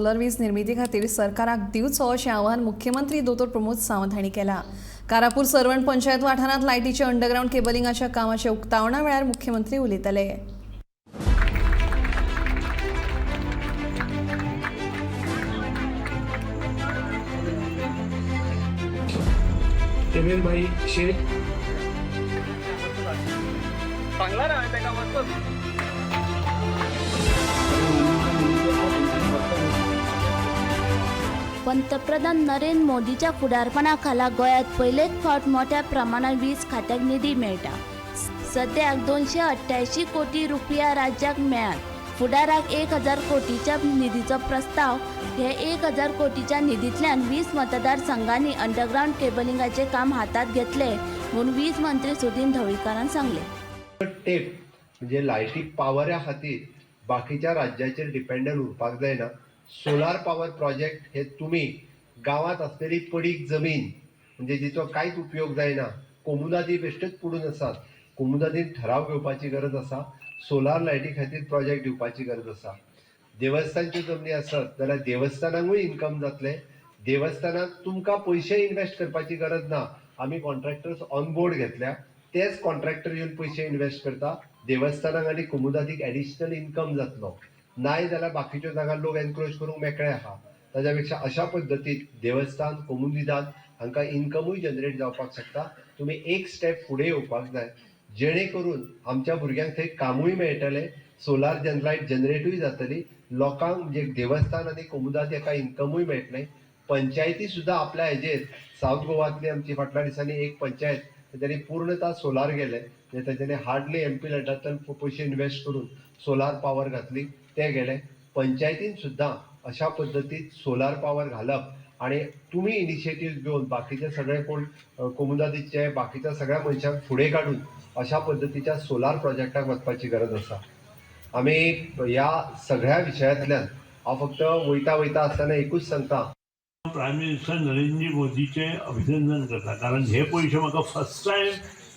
Solar वीज निर्मिती खातीर सरकाराक दिवचो अशें आवाहन मुख्यमंत्री दोतोर प्रमोद सावंत हांणी केलां. कारापूर सर्वण पंचायत वाठारांत लायटीच्या अंडरग्रावंड केबलिंगाच्या कामाच्या उक्तावणा वेळार मुख्यमंत्री उलयताले. भाई शेख. सांगला ना ताका वचत. पंतप्रधान नरेंद्र मोदीच्या फुडारपणाखाला गोंयांत पयलेच फावट मोठ्या प्रमाणात वीज खात्याक निधी मेळटा. सद्याक 288 कोटी रुपया राज्याक मेळ्ळ्यात. फुडाराक 1000 कोटीच्या निधीचो प्रस्ताव. हे 1000 कोटीच्या निधींतल्यान 20 मतदारसंघांनी अंडरग्रावंड केबलिंगाचे काम हातात घेतले म्हूण वीज मंत्री सुदिन ढवळीकारान सांगले. टेप म्हणजे लायटी पावरा खातीर बाकीच्या राज्याचेर डिपेंडंट उरपाक जायना. सोलार पावर प्रोजेक्ट हे तुमी गांवांत आसलेली पडीक जमीन, म्हणजे जिचो कांयच उपयोग जायना, कोमुनादी बेश्टेच पडून आसात, कोमुनादीन ठराव घेवपाची गरज आसा. सोलार लायटी खातीर प्रोजेक्ट दिवपाची गरज आसा. देवस्थानच्यो जमनी आसत जाल्यार देवस्थानांकूय इन्कम जातलें. देवस्थानाक तुमकां पयशे इन्वेस्ट करपाची गरज ना. आमी कॉन्ट्रॅक्टर्स ऑन बोर्ड घेतल्या, तेच कॉन्ट्रॅक्टर येवन पयशे इन्वेस्ट करता. देवस्थानाक आनी कोमुदादीक एडिशनल इन्कम जातलो. नाय जाल्यार बाकीच्यो जागा लोक एनक्रोच करूंक मेकळे आहा. ताज्या पेक्षा अशा पद्दतीन देवस्थान, कोमुनिदाद हांकां इन्कमूय जनरेट जावपाक शकता. तुमी एक स्टेप फुडें येवपाक जाय, जेणे करून आमच्या भुरग्यांक थंय कामूय मेळटलें, सोलार लायट जनरेटूय जातली, लोकांक म्हणजे देवस्थान आनी कोमुदाद हाका इन्कमूय मेळटलें. पंचायती सुद्दां आपल्या हेजेर, सावथ गोवांतली आमची फाटल्या दिसांनी एक पंचायत तेंच्यांनी पूर्णता सोलार गेले, म्हणजे तेंच्यांनी हार्डली एमपी लॅडांतल्यान पयशे इन्वेस्ट करून सोलार पावर घातली, ते गेले. पंचायतीन सुद्दां अशा पद्दतीन सोलार पावर घालप आनी तुमी इनिशिएटीव घेवन बाकीचे सगळे कोण कोमुनादीचे बाकीच्या सगळ्या मनशांक फुडें काडून अशा पद्दतीच्या सोलार प्रोजेक्टाक वचपाची गरज आसा. आमी ह्या सगळ्या विशयांतल्यान हांव फक्त वयता वयता आसतना एकूच सांगता. प्रायम मिनिस्टर नरेंद्र मोदीचें अभिनंदन करता, कारण हे पयशे म्हाका first time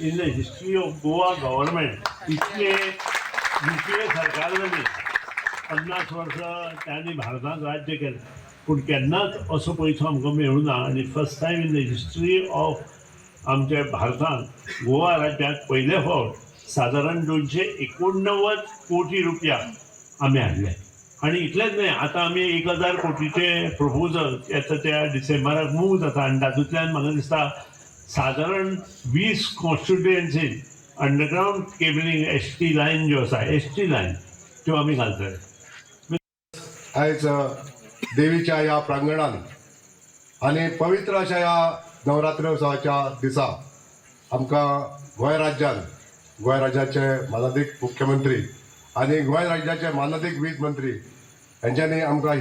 in the history of Goa government. इतले यूपीए सरकार जाली, 50 वर्सां त्यांनी भारतांत राज्य केलें, पूण केन्नाच असो पयसो आमकां मेळूं ना. आनी first time in the history of आमच्या भारतांत गोवा राज्यांत पयले फावट सादारण 289 कोटी रुपया आमी हाडले. आनी इतलेंच न्हय, आतां आमी 1000 कोटीचे प्रपोजल येता त्या डिसेंबराक मूव जाता आनी तातूंतल्यान म्हाका दिसता सादारण 20 कॉन्स्टिट्युएन्सीन अंडरग्रावंड केबलिंग, एसटी लायन ज्यो आसा, एसटी लायन त्यो आमी घालतले. आयज देवीच्या ह्या प्रांगणान आनी पवित्र अशा ह्या नवरात्र उत्सवाच्या दिसा आमकां गोंय राज्यान गोंय राज्याचे मानादीक मुख्यमंत्री आनी गोंय राज्याचे मानादीक वीज मंत्री हेंच्यांनी आमकां